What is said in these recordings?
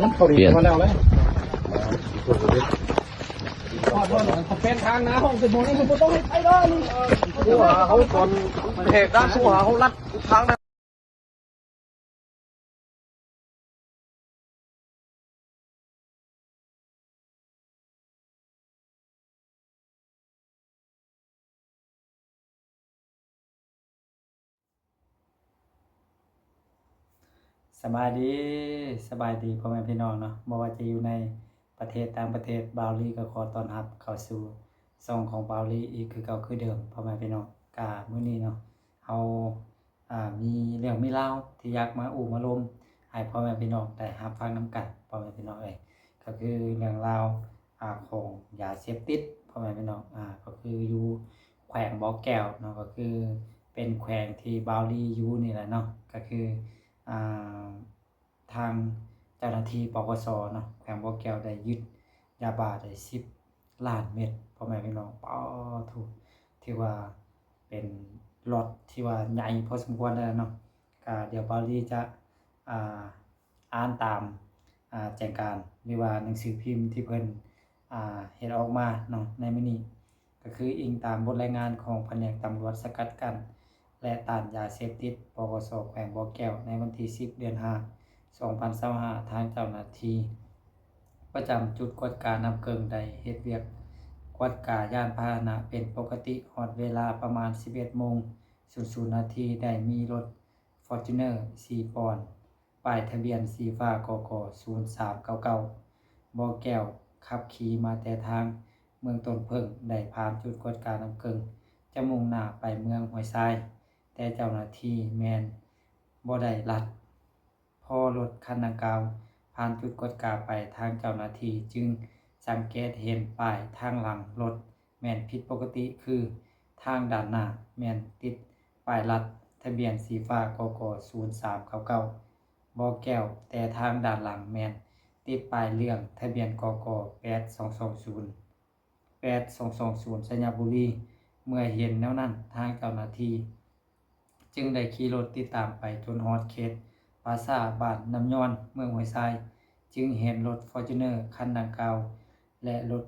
ມັນເຂົ້າດີ ປ່ຽນ ມາແລ້ວເລີຍ ເປັນທາງໜ້າຫ້ອງເປັນໝ່ອງນີ້ ບໍ່ຕ້ອງໃຫ້ໄປດອກນີ້ ໂທຫາເຮົາຕອນແຫກດ່ານ ໂທຫາເຮົາລັດທາງ. ສະບາຍດີ ສະບາຍດີພໍ່ແມ່ພີ່ນ້ອງເນາະ ບໍ່ວ່າຈະຢູ່ໃນປະເທດຕ່າງປະເທດ ບ່າວລີກໍຂໍຕ້ອນຮັບເຂົ້າສູ່ຊ່ອງຂອງບ່າວລີອີກຄືເກົ່າຄືເດີມ ພໍ່ແມ່ພີ່ນ້ອງ. ກະມື້ນີ້ເນາະ ເຮົາ ອ່າ ມີເລື່ອງມີລາວທີ່ຢາກມາອູມາລົມໃຫ້ພໍ່ແມ່ພີ່ນ້ອງໄດ້ຮັບຟັງນຳກັນ ພໍ່ແມ່ພີ່ນ້ອງເອີຍ ກໍຄືເລື່ອງລາວ ອ່າ ຂອງຢາເສບຕິດ ພໍ່ແມ່ພີ່ນ້ອງ ອ່າ ກໍຄືຢູ່ແຂວງບໍ່ແກ້ວເນາະ ກໍຄືເປັນແຂວງທີ່ບ່າວລີຢູ່ນີ້ແຫຼະເນາະ ກໍຄື ອ່າ ທາງເຈົ້າໜ້າທີ່ ປກສ ເນາະ ແຂວງບໍ່ແກ້ວໄດ້ຍຶດຢາບ້າໄດ້ສິບລ້ານເມັດ ພໍ່ແມ່ພີ່ນ້ອງ ປາໂທ້ ຖືວ່າເປັນລັອດທີ່ວ່າໃຫຍ່ພໍສົມຄວນແລ້ວເນາະ. ກະດຽວບ່າວລີຈະ ອ່າ ອ່ານຕາມ ອ່າ ແຈ້ງການ ຫຼືວ່າໜັງສືພິມທີ່ເພິ່ນ ອ່າ ເຮັດອອກມາເນາະ ໃນມື້ນີ້. ກໍຄືອີງຕາມບົດລາຍງານຂອງພະແນກຕຳຫຼວດສະກັດກັ້ນ ແລະ ຕ້ານຢາເສບຕິດ ປກສ ແຂວງບໍ່ແກ້ວ ໃນວັນທີສິບ ເດືອນຫ້າ ສອງພັນຊາວຫ້າ ທາງເຈົ້າໜ້າທີ່ປະຈຳຈຸດກວດການ້ຳເກິ່ງໄດ້ເຮັດວຽກກວດກາຍານພາຫະນະເປັນປົກກະຕິ. ຮອດເວລາປະມານສິບເອັດໂມງສູນນາທີ ໄດ້ມີລົດຟໍຈູນເນີສີ່ປອນ ປ້າຍທະບຽນສີຟ້າ ກກ ສູນສາມເກົ້າເກົ້າ ບໍ່ແກ້ວ ຂັບຂີ່ມາແຕ່ທາງເມືອງຕົ້ນເຜິ້ງ ໄດ້ຜ່ານຈຸດກວດການ້ຳເກິ່ງ ຈະມຸ່ງໜ້າໄປເມືອງຫ້ວຍຊາຍ ແຕ່ເຈົ້າໜ້າທີ່ແມ່ນບໍ່ໄດ້ລັດ. ພໍລົດຄັນດັ່ງກ່າວຜ່ານຈຸດກວດກາໄປ, ທາງເຈົ້າໜ້າທີ່ຈຶ່ງສັງເກດເຫັນປ້າຍທາງຫຼັງລົດ ແມ່ນຜິດປົກກະຕິ ຄືທາງດ້ານໜ້າແມ່ນຕິດປ້າຍລັດທະບຽນສີຟ້າ ກກ ສູນສາມເກົ້າເກົ້າ ບໍ່ແກ້ວ, ແຕ່ທາງດ້ານຫຼັງແມ່ນຕິດປ້າຍເຫຼືອງທະບຽນ ກກ ແປດສອງສອງສູນ ແປດສອງສອງສູນ ໄຊຍະບູລີ. ເມື່ອເຫັນແນວນັ້ນ, ທາງເຈົ້າໜ້າທີ່ ຈຶ່ງໄດ້ຂີ່ລົດຕິດຕາມໄປຈົນຮອດເຂດປ່າຊ້າບ້ານນ້ຳຍ້ອນ ເມືອງຫ້ວຍຊາຍ, ຈຶ່ງເຫັນລົດຟໍຈູນເນີຄັນດັ່ງກ່າວ ແລະ ລົດ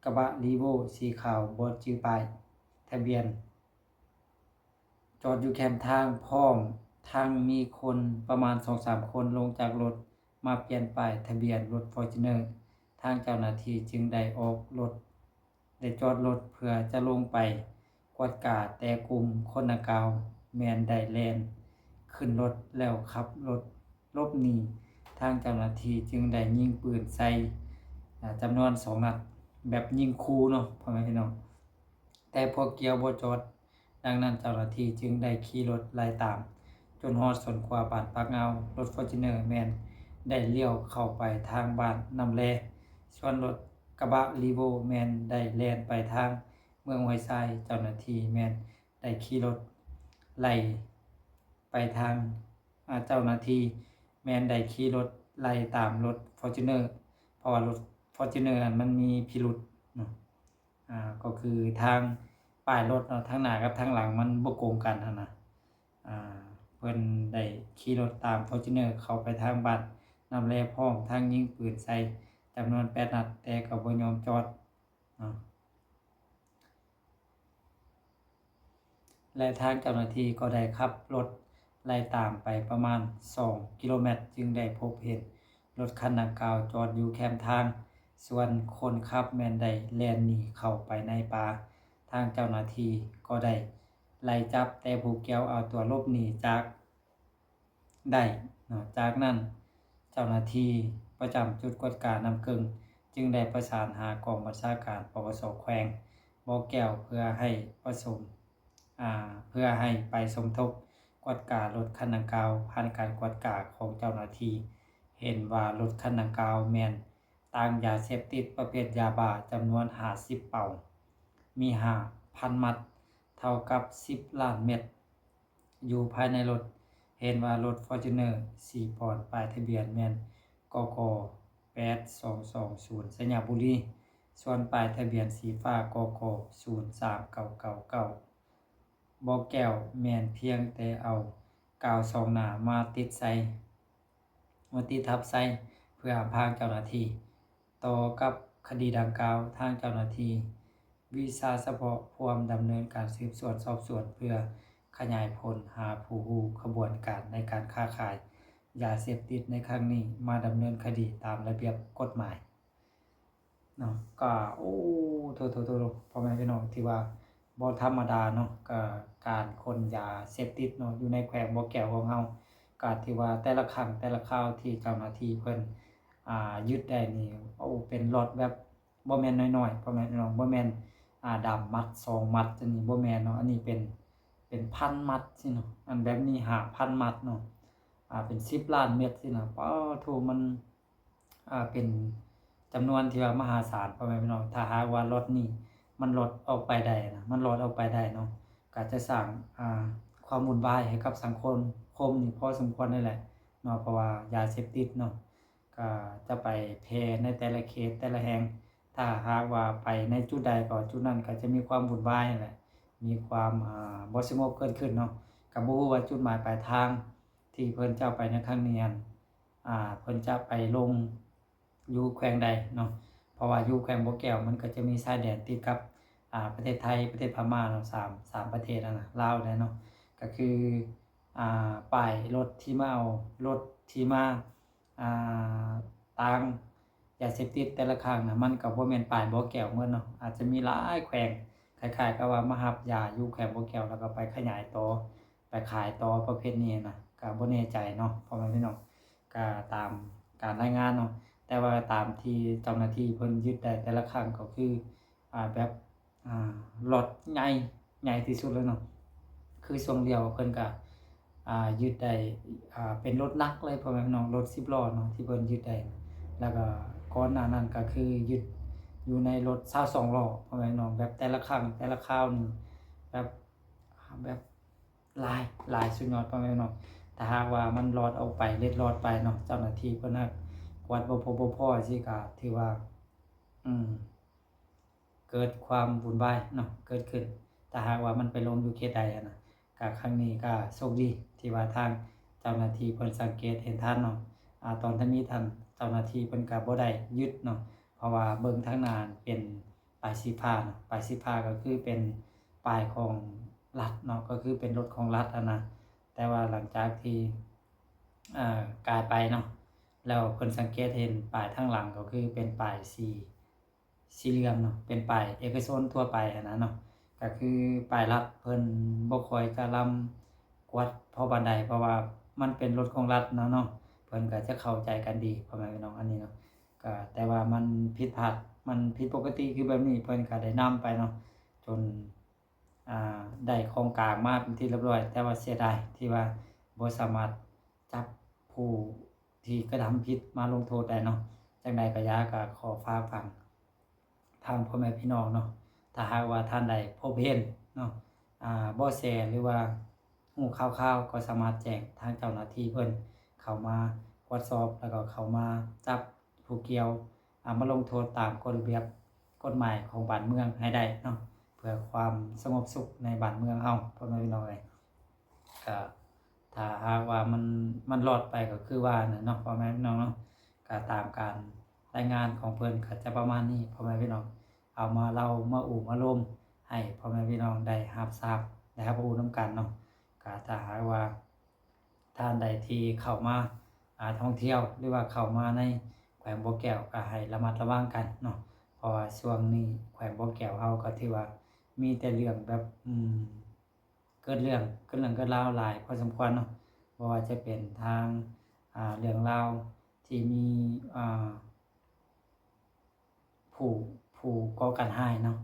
ກະບະຣີໂວ້ສີຂາວບໍ່ຈື່ປ້າຍທະບຽນ ຈອດຢູ່ແຄມທາງ ພ້ອມທັງມີຄົນປະມານສອງສາມຄົນລົງຈາກລົດມາປ່ຽນປ້າຍທະບຽນລົດຟໍຈູນເນີ. ທາງເຈົ້າໜ້າທີ່ຈຶ່ງໄດ້ອອກລົດ ໄດ້ຈອດລົດເພື່ອຈະລົງໄປກວດກາ, ແຕ່ກຸ່ມຄົນດັ່ງກ່າວແມ່ນໄດ້ແລ່ນຂຶ້ນລົດແລ້ວຂັບລົດຫຼົບໜີ. ທາງເຈົ້າໜ້າທີ່ຈຶ່ງໄດ້ຍິງປືນໃສ່ ອາ ຈຳນວນສອງນັດ ແບບຍິງຂູ່ເນາະ ພໍ່ແມ່ພີ່ນ້ອງ, ແຕ່ພວກກ່ຽວບໍ່ຈອດ. ດັ່ງນັ້ນເຈົ້າໜ້າທີ່ຈຶ່ງໄດ້ຂີ່ລົດໄລ່ຕາມຈົນຮອດສວນຂົວບ້ານປາກງາວ. ລົດຟໍຈູນເນີແມ່ນໄດ້ລ້ຽວເຂົ້າໄປທາງບ້ານນ້ຳແລ, ສ່ວນລົດກະບະຣີໂວ້ແມ່ນໄດ້ແລ່ນໄປທາງເມືອງຫ້ວຍຊາຍ. ເຈົ້າໜ້າທີ່ແມ່ນໄດ້ຂີ່ລົດໄລ່ໄປທາງ ອາ ເຈົ້າໜ້າທີ່ແມ່ນໄດ້ຂີ່ລົດໄລ່ຕາມລົດຟໍຈູນເນີ ເພາະວ່າລົດຟໍຈູນເນີຫັ້ນມັນມີພິລຸດເນາະ. ອາ ກໍຄືທາງປ້າຍລົດເນາະ ທາງໜ້າກັບທາງຫຼັງມັນບໍ່ກົງກັນຫັ້ນນະ. ອາ ເພິ່ນໄດ້ຂີ່ລົດຕາມຟໍຈູນເນີເຂົ້າໄປທາງບ້ານນ້ຳແລ ພ້ອມທັງຍິງປືນໃສ່ຈຳນວນແປດນັດ, ແຕ່ກໍບໍ່ຍອມຈອດເນາະ. ແລະ ທາງເຈົ້າໜ້າທີ່ກໍໄດ້ຂັບລົດໄລ່ຕາມໄປປະມານສອງກິໂລແມັດ ຈຶ່ງໄດ້ພົບເຫັນລົດຄັນດັ່ງກ່າວຈອດຢູ່ແຄມທາງ, ສ່ວນຄົນຂັບແມ່ນໄດ້ແລ່ນໜີເຂົ້າໄປໃນປ່າ. ທາງເຈົ້າໜ້າທີ່ກໍໄດ້ໄລ່ຈັບ, ແຕ່ຜູ້ກ່ຽວເອົາຕົວຫຼົບໜີຈາກ ໄດ້ເນາະ. ຈາກນັ້ນເຈົ້າໜ້າທີ່ປະຈຳຈຸດກວດການ້ຳເກິ່ງຈຶ່ງໄດ້ປະສານຫາກອງບັນຊາການ ປກສ ແຂວງບໍ່ແກ້ວ ເພື່ອໃຫ້ປະສົມ ອາ ເພື່ອໃຫ້ໄປສົມທົບກວດກາລົດຄັນດັ່ງກ່າວ. ຜ່ານການກວດກາຂອງເຈົ້າໜ້າທີ່ ເຫັນວ່າລົດຄັນດັ່ງກ່າວແມ່ນຕາງຢາເສບຕິດປະເພດຢາບ້າຈຳນວນຫ້າສິບເປົາ, ມີຫ້າພັນມັດ, ເທົ່າກັບສິບລ້ານເມັດ. ຢູ່ພາຍໃນລົດ ເຫັນວ່າລົດຟໍຈູນເນີສີ່ປອນ ປ້າຍທະບຽນແມ່ນ ກກ ແປດສອງສອງສູນ ໄຊຍະບູລີ, ສ່ວນປ້າຍທະບຽນສີຟ້າ ກກ ສູນສາມເກົ້າເກົ້າເກົ້າ ບໍ່ແກ້ວ ແມ່ນພຽງແຕ່ເອົາກາວສອງໜ້າມາຕິດໃສ່ ມາຕິດທັບໃສ່ ເພື່ອອຳພາງເຈົ້າໜ້າທີ່. ຕໍ່ກັບຄະດີດັ່ງກ່າວ, ທາງເຈົ້າໜ້າທີ່ວິຊາສະເພາະພວມດຳເນີນການສືບສວນສອບສວນ ເພື່ອຂະຫຍາຍຜົນຫາຜູ້ຮູ້ຂະບວນການໃນການຄ້າຂາຍຢາເສບຕິດໃນຄັ້ງນີ້ ມາດຳເນີນຄະດີຕາມລະບຽບກົດໝາຍ. ເນາະ ກໍ ໂອ້ ໂຖໆໆ ພໍ່ແມ່ພີ່ນ້ອງ ຖືວ່າບໍ່ທຳມະດາເນາະ. ກໍການຂົນຢາເສບຕິດເນາະ ຢູ່ໃນແຂວງບໍ່ແກ້ວຂອງເຮົາ ກໍຖືວ່າແຕ່ລະຄັ້ງແຕ່ລະຄາວທີ່ເຈົ້າໜ້າທີ່ເພິ່ນ ອ່າ ຍຶດໄດ້ນີ້ ໂອ້ ເປັນລັອດແບບບໍ່ແມ່ນນ້ອຍໆ ພໍ່ແມ່ພີ່ນ້ອງ. ບໍ່ແມ່ນ ອ່າ ດຳມັດສອງມັດ ຈັ່ງນີ້ ບໍ່ແມ່ນເນາະ. ອັນນີ້ເປັນ ເປັນພັນມັດຊີ້ເນາະ. ອັນແບບນີ້ຫ້າພັນມັດເນາະ. ອ່າ ເປັນສິບລ້ານເມັດຊີ້ນະ. ປາໂທ້ ມັນ ອ່າ ເປັນຈຳນວນທີ່ວ່າມະຫາສານ ພໍ່ແມ່ພີ່ນ້ອງ. ຖ້າຫາກວ່າລັອດນີ້ມັນລັອດອອກໄປໄດ້ນະ ມັນລັອດອອກໄປໄດ້ເນາະ ກໍຈະສ້າງ ອ່າ ຄວາມວຸ່ນວາຍໃຫ້ກັບສັງຄົມ ຄົມນີ້ພໍສົມຄວນເລີຍແຫຼະເນາະ. ເພາະວ່າຢາເສບຕິດເນາະ ກໍຈະໄປແຜ່ໃນແຕ່ລະເຂດແຕ່ລະແຫ່ງ. ຖ້າຫາກວ່າໄປໃນຈຸດໃດ ກໍຈຸດນັ້ນກໍຈະມີຄວາມວຸ່ນວາຍຫັ້ນແຫຼະ ມີຄວາມ ອ່າ ບໍ່ສະຫງົບເກີດຂຶ້ນເນາະ. ກໍບໍ່ຮູ້ວ່າຈຸດໝາຍປາຍທາງທີ່ເພິ່ນຈະໄປໃນຄັ້ງນີ້ຫັ້ນ ອ່າ ເພິ່ນຈະໄປລົງຢູ່ແຂວງໃດເນາະ. ເພາະວ່າຢູ່ແຂວງບໍ່ແກ້ວ ມັນກໍຈະມີຊາຍແດນຕິດກັບ ອ່າ ປະເທດໄທ ປະເທດພະມ້າເນາະ ສາມ ສາມປະເທດຫັ້ນນະ ລາວແດ່ເນາະ. ກໍຄື ອ່າ ປ້າຍລົດທີ່ມາເອົາ ລົດທີ່ມາ ອ່າ ຕາງຢາເສບຕິດແຕ່ລະຄັ້ງນະ ມັນກໍບໍ່ແມ່ນປ້າຍບໍ່ແກ້ວໝົດເນາະ ອາດຈະມີຫຼາຍແຂວງ ຄ້າຍໆກັບວ່າມາຮັບຢາຢູ່ແຂວງບໍ່ແກ້ວ ແລ້ວກໍໄປຂະຫຍາຍຕໍ່ ໄປຂາຍຕໍ່ປະເພດນີ້ນະ ກໍບໍ່ແນ່ໃຈເນາະ ພໍ່ແມ່ພີ່ນ້ອງ. ກໍຕາມການລາຍງານເນາະ ແຕ່ວ່າຕາມທີ່ເຈົ້າໜ້າທີ່ເພິ່ນຍຶດໄດ້ແຕ່ລະຄັ້ງ ກໍຄື ອ່າ ແບບ ອ່າ ລັອດໃຫຍ່ ໃຫຍ່ທີ່ສຸດເລີຍເນາະ. ຄືຊ່ວງດຽວເພິ່ນກະ ອ່າ ຍຶດໄດ້ ອ່າ ເປັນລົດໜັກເລີຍ ພໍ່ແມ່ພີ່ນ້ອງ ລົດສິບລໍ້ເນາະ ທີ່ເພິ່ນຍຶດໄດ້. ແລ້ວກໍກ່ອນໜ້ານັ້ນກໍຄືຍຶດຢູ່ໃນລົດຊາວສອງລໍ້ ພໍ່ແມ່ພີ່ນ້ອງ ແບບແຕ່ລະຄັ້ງແຕ່ລະຄາວນີ້ ແບບ ແບບຫຼາຍ ຫຼາຍສຸດຍອດ ພໍ່ແມ່ພີ່ນ້ອງ. ຖ້າຫາກວ່າມັນລອດອອກໄປ ເລັດລອດໄປເນາະ ເຈົ້າໜ້າທີ່ເພິ່ນຫາກກວດບໍ່ພົບບໍ່ພໍ ຈັ່ງຊີ້ກໍຖືວ່າ ອືມ ເກີດຄວາມວຸ່ນວາຍເນາະ ເກີດຂຶ້ນ ຖ້າຫາກວ່າມັນໄປລົງຢູ່ເຂດໃດຫັ້ນນະ. ກະຄັ້ງນີ້ກະໂຊກດີທີ່ວ່າທາງເຈົ້າໜ້າທີ່ເພິ່ນສັງເກດເຫັນທັນເນາະ. ອາ ຕອນທຳອິດຫັ້ນ ເຈົ້າໜ້າທີ່ເພິ່ນກະບໍ່ໄດ້ຍຶດເນາະ ເພາະວ່າເບິ່ງທາງໜ້າເປັນປ້າຍສີຟ້າເນາະ ປ້າຍສີຟ້າກໍຄືເປັນປ້າຍຂອງລັດເນາະ ກໍຄືເປັນລົດຂອງລັດຫັ້ນນະ. ແຕ່ວ່າຫຼັງຈາກທີ່ ເອີ ກາຍໄປເນາະ ແລ້ວເພິ່ນສັງເກດເຫັນປ້າຍທາງຫຼັງ ກໍຄືເປັນປ້າຍສີ ສີເຫຼືອງເນາະ ເປັນປ້າຍເອກະຊົນທົ່ວໄປຫັ້ນນະເນາະ. ກໍຄືປ້າຍລັດເພິ່ນບໍ່ຄ່ອຍຈະລຳກວດພໍປານໃດ ເພາະວ່າມັນເປັນລົດຂອງລັດນະເນາະ ເພິ່ນກໍຈະເຂົ້າໃຈກັນດີ ພໍ່ແມ່ພີ່ນ້ອງ ອັນນີ້ເນາະ. ກໍແຕ່ວ່າມັນຜິດພາດ ມັນຜິດປົກກະຕິຄືແບບນີ້ ເພິ່ນກໍໄດ້ນຳໄປເນາະ ຈົນ ອ່າ ໄດ້ຂອງກາງມາເປັນທີ່ລຽບຮ້ອຍ. ແຕ່ວ່າເສຍດາຍທີ່ວ່າບໍ່ສາມາດຈັບຜູ້ທີ່ກະທຳຜິດມາລົງໂທດໄດ້ເນາະ. ຈັ່ງໃດກໍຢ່າ ກໍຂໍຝາກຝັງ ທາງພໍ່ແມ່ພີ່ນ້ອງເນາະ ຖ້າຫາກວ່າທ່ານໃດພົບເຫັນເນາະ ອ່າ ເບາະແສ ຫຼືວ່າຮູ້ຂ່າວໆ ກໍສາມາດແຈ້ງທາງເຈົ້າໜ້າທີ່ເພິ່ນເຂົ້າມາກວດສອບ ແລ້ວກໍເຂົ້າມາຈັບຜູ້ກ່ຽວ ອ່າ ມາລົງໂທດຕາມກົດລະບຽບກົດໝາຍຂອງບ້ານເມືອງໃຫ້ໄດ້ເນາະ ເພື່ອຄວາມສະຫງົບສຸກໃນບ້ານເມືອງເຮົາ ພໍ່ແມ່ພີ່ນ້ອງເອີຍ. ກະ ຖ້າຫາກວ່າມັນ ມັນລອດໄປກໍຄືວ່ານັ້ນເນາະ ພໍ່ແມ່ພີ່ນ້ອງເນາະ. ກະຕາມການລາຍງານຂອງເພິ່ນກໍຈະປະມານນີ້ ພໍ່ແມ່ພີ່ນ້ອງ ເອົາມາເລົ່າມາອູມາລົມໃຫ້ພໍ່ແມ່ພີ່ນ້ອງໄດ້ຮັບຊາບ ໄດ້ຮັບຮູ້ນຳກັນເນາະ. ກະຖ້າຫາກວ່າທ່ານໃດທີ່ເຂົ້າມາ ອ່າ ທ່ອງທ່ຽວ ຫຼືວ່າເຂົ້າມາໃນແຂວງບໍ່ແກ້ວ ກໍໃຫ້ລະມັດລະວັງກັນເນາະ ເພາະວ່າຊ່ວງນີ້ແຂວງບໍ່ແກ້ວເຮົາກໍຖືວ່າມີແຕ່ເລື່ອງແບບ ອືມ ເກີດເລື່ອງ ເກີດເລື່ອງເກີດລາວຫຼາຍພໍສົມຄວນເນາະ ບໍ່ວ່າຈະເປັນທາງ ອ່າ ເລື່ອງລາວທີ່ມີ ອ່າ ຜູ້ ຜູ້ກໍ່ການຮ້າຍເນາະ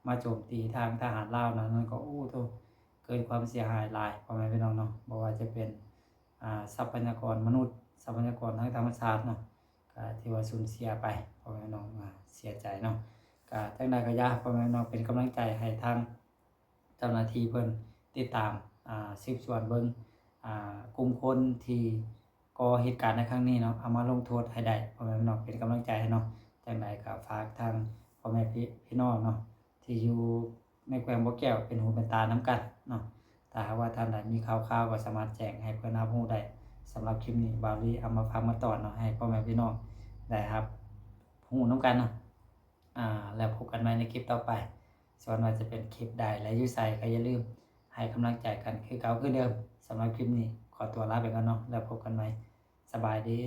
ມາໂຈມຕີທາງທະຫານລາວນັ້ນ ນັ້ນກໍ ໂອ້ໂທ້ ເກີດຄວາມເສຍຫາຍຫຼາຍ ພໍ່ແມ່ພີ່ນ້ອງເນາະ. ບໍ່ວ່າຈະເປັນ ອ່າ ຊັບພະຍາກອນມະນຸດ ຊັບພະຍາກອນທາງທຳມະຊາດເນາະ ກໍຖືວ່າສູນເສຍໄປ ພໍ່ແມ່ພີ່ນ້ອງ ອ່າ ເສຍໃຈເນາະ. ກໍຈັ່ງໃດກໍຢ່າ ພໍ່ແມ່ພີ່ນ້ອງ ເປັນກຳລັງໃຈໃຫ້ທາງ ເຈົ້າໜ້າທີ່ເພິ່ນຕິດຕາມ ອ່າ ສືບສວນເບິ່ງ ອ່າ ກຸ່ມຄົນທີ່ກໍ່ເຫດການໃນຄັ້ງນີ້ເນາະ ເອົາມາລົງໂທດໃຫ້ໄດ້ ພໍ່ແມ່ພີ່ນ້ອງ ເປັນກຳລັງໃຈໃຫ້ເນາະ. ຈັ່ງໃດກໍຝາກທາງພໍ່ແມ່ພີ່ ພີ່ນ້ອງເນາະ ທີ່ຢູ່ໃນແຂວງບໍ່ແກ້ວ ເປັນຫູເປັນຕານຳກັນເນາະ. ຖ້າຫາກວ່າທ່ານໃດມີຂ່າວຄາວ ກໍສາມາດແຈ້ງໃຫ້ເພິ່ນຮັບຮູ້ໄດ້. ສຳລັບຄລິບນີ້ ບ່າວລີເອົາມາຝາກມາຕ້ອນເນາະ ໃຫ້ພໍ່ແມ່ພີ່ນ້ອງ ໄດ້ຮັບຮູ້ນຳກັນເນາະ. ອ່າ ແລ້ວພົບກັນໃໝ່ໃນຄລິບຕໍ່ໄປ. ສ່ວນວ່າຈະເປັນຄລິບໃດ ແລະ ຢູ່ໃສ ກໍຢ່າລືມໃຫ້ກຳລັງໃຈກັນຄືເກົ່າຄືເດີມ. ສຳລັບຄລິບນີ້ ຂໍຕົວລາໄປກ່ອນເນາະ ແລ້ວພົບກັນໃໝ່. ສະບາຍດີ.